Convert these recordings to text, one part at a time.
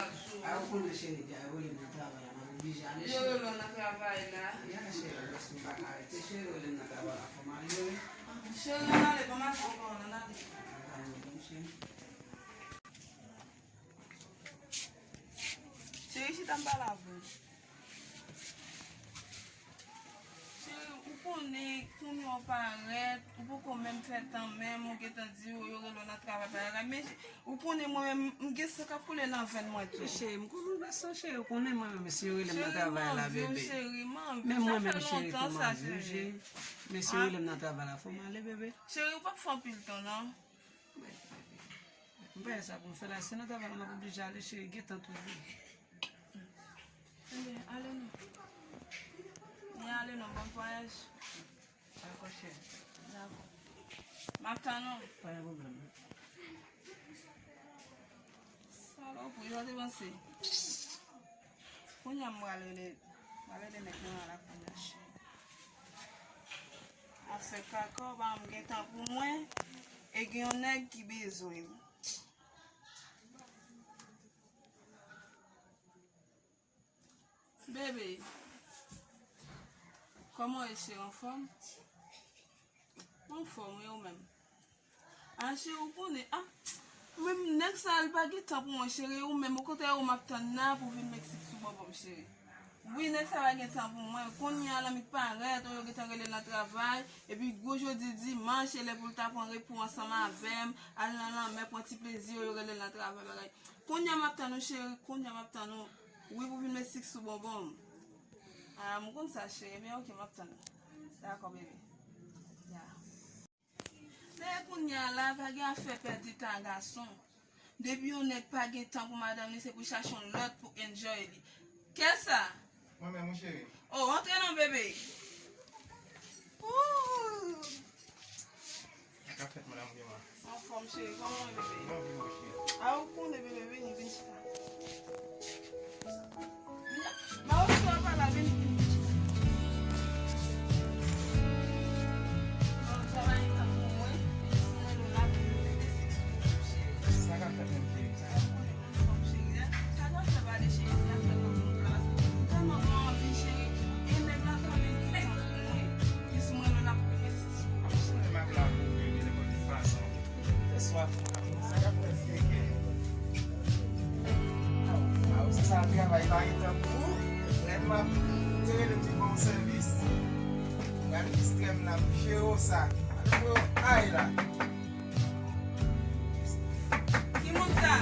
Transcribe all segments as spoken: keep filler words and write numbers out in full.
A, ou konnen cheri, deja yo rele m nan travay la, m ap oblije ale, cheri. Yo rele w nan travay la. Ya, cheri, paske m pa ka rete, cheri, yo rele m nan travay la, fò m ale, wi. Cheri, ann ale, ban m ap pran w, ann ale. Cheri, chita m pale avè w. Cheri, ou konnen, kounye a w parèt, ou poko menm fè tan menm, ou gentan di yo, yo rele w nan travay, bagay, men ou konnen mwen menm, m gen san k ap koule nan venn mwen tou. Cheri, m konnen w gen san, cheri, ou konnen mwen menm, si yo rele m nan travay la, bebe. Cheri, m anvi w, cheri, m anvi w. Men mwen menm, cheri, tou m anvi w, cheri. Men si yo rele m nan travay la, fò m ale, bebe. Cheri, ou p ap fè anpil tan, non. M pa gen sa pou m fè la. Si nan travay la, m ap oblije ale, cheri, gen tan toujou. Ebyen, ale non. Ni ale non, bon vwayaj. Dakò, cheri. Dakò. M ap tann ou. Pa gen pwoblèm. Salopri, jan te panse. Kounye a m pral rele, m pral rele nèg mwen an la kounye a, cheri. Afè kaka, ou pa janm gen tan pou mwen, e gen yon nèg ki bezwen m. Bebe, kòman w ye, cheri, anfòm? Anfòm, wi, ou menm? A, cheri, ou konnen, a, menm nèg sa, li pa gen tan pou mwen, cheri, ou menm, okontrè, ou m ap tann la pou vin Meksik sou bòbò m, cheri. Wi, nèg sa pa gen tan pou mwen. Kounye a, lanmit parèt, yo gentan rele l nan travay, epi gwo jodi dimanch, e lè pou l ta pran repo ansanm avè m, al nan lanmè, pran ti plezi, yo rele l nan travay, bagay. Kounye a m ap tann ou, cheri, kounye a m ap tann ou. Wi, pou vin Meksik sou bòbò m. A, m konn sa, cheri. Ebyen, oke, m ap tann ou. Dakò, bebe. Ya. Men kounye a la, pa gen afè pèdi tan a gason. Depi yon nèg pa gen tan pou madanm li, se pou chache yon lòt pou enjoy li. Kè sa? Mwen menm, wi, cheri. O, antre non, bebe. Ooh. Sa k ap fèt, madanm Gema? Anfòm, cheri. Kòman w ye, bebe? Mwen anvi, mwen, cheri. A, ou konnen, bebe, vini, vin chita. Vin la. Mwen osi, w ap pale, vini, vini, vin chita. Bon, travay tankou mwen, vin sou mwen, nou la, vin, vin, vin, cheri. Sa k ap fèt menm, cheri? Sa k ap fèt? Ki moun sa?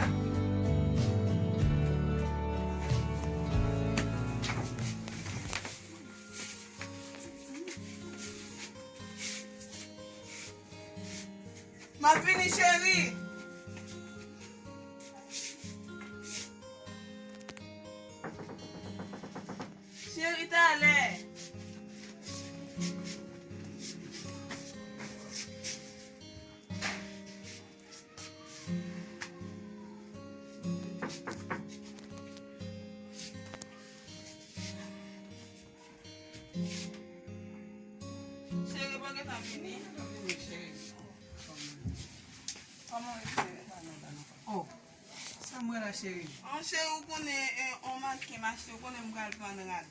M ap vini, cheri. Cheri, talè. Cheri, pa gentan vini? Kòman w ye, cheri? Oh, sa m wè la, cheri? An, cheri, ou konnen, eh, on mannken m achte, ou konnen m pral vann rad.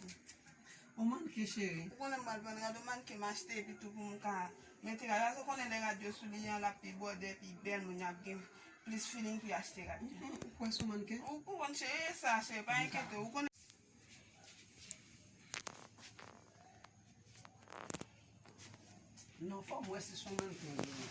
On mannken, cheri? Ou konnen m pral vann rad, on mannken m achte, epi tou pou m ka mete rad la, paske ou konnen lè rad yo sou li an, l ap pi bwòdè, pi bèl, moun yo ap gen plis feeling pou y achte rad. Ou kwè se on mannken? Ou konprann, cheri, e sa, cheri, pa enkyete w, ou konnen. Non, fò m wè si se on mannken ou ye.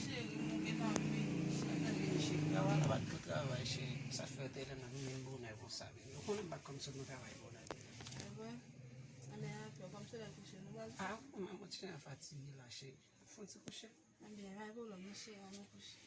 Cheri, m gentan vini. Sa k ap vini, cheri? Travay la pa t twò travay, cheri. Sa fè te lè n ap vin bonè konsa. Ou konnen m pa t konn sot nan travay bonè. E vre? Anben, apre, kòm solèy kouche, nou pral... A, ou menm, ou ti jan fatige la, cheri. Fè yon ti kouche. Ebyen, pa gen pwoblèm, non, cheri, ann nou kouche.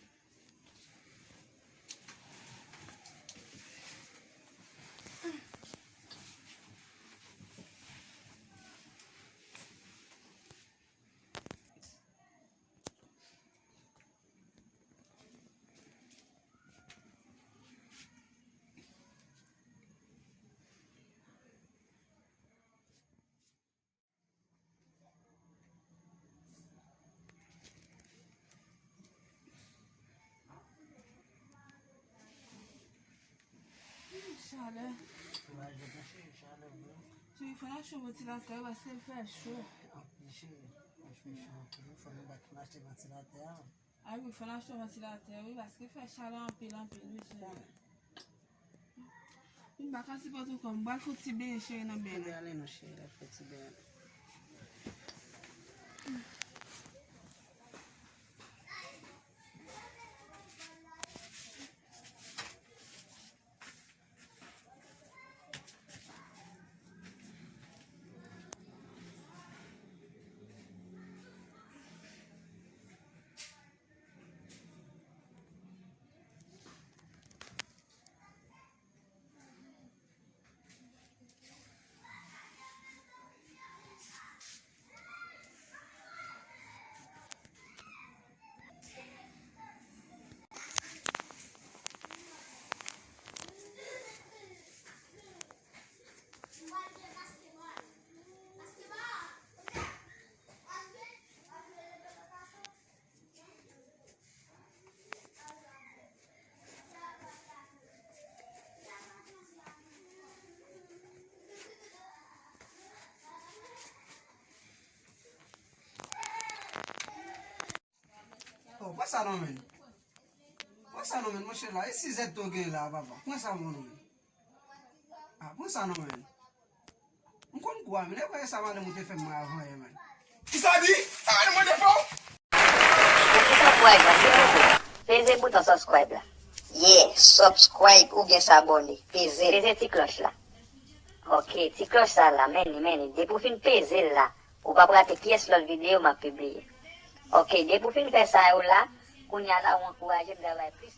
Chalè. Kouraj, mwen cheri, chalè, wi. Cheri, fò n achte yon vantilatè, paske l fè cho. Anpil, cheri. L fè cho anpil. Fò nou bat pou n achte vantilatè a. A wi, fò n achte yon vantilatè, wi, paske l fè chalè anpil, anpil, wi, cheri. M pa ka sipòte w ankò. M pral fè yon ti benyen, cheri, nan benyen. Anben, ale non, cheri, al fè ti benyen. Oh, pran sa non, men. Pran sa non, men, monchè la. E sizèt tou gen la, papa. Pran sa non, men. Ah, pran sa non, men. M konn gou a, men. E vre sa madanm ou te fè m mwen avan yè, men. Kisa di? Sa madanm mwen te fè w? Poukisa kouraj la, silvouplè? Peze bouton subscribe la. Yeah, subscribe oubyen s'abonner. Peze. Peze ti klòch la. Ok, ti klòch sa la, men li, men li. Depi w fin peze l la, ou p ap rate pyès lòt videyo m ap pibliye. Ok, depi w fin fè sa yo la, kounye a la, ou ankouraje m travay plis.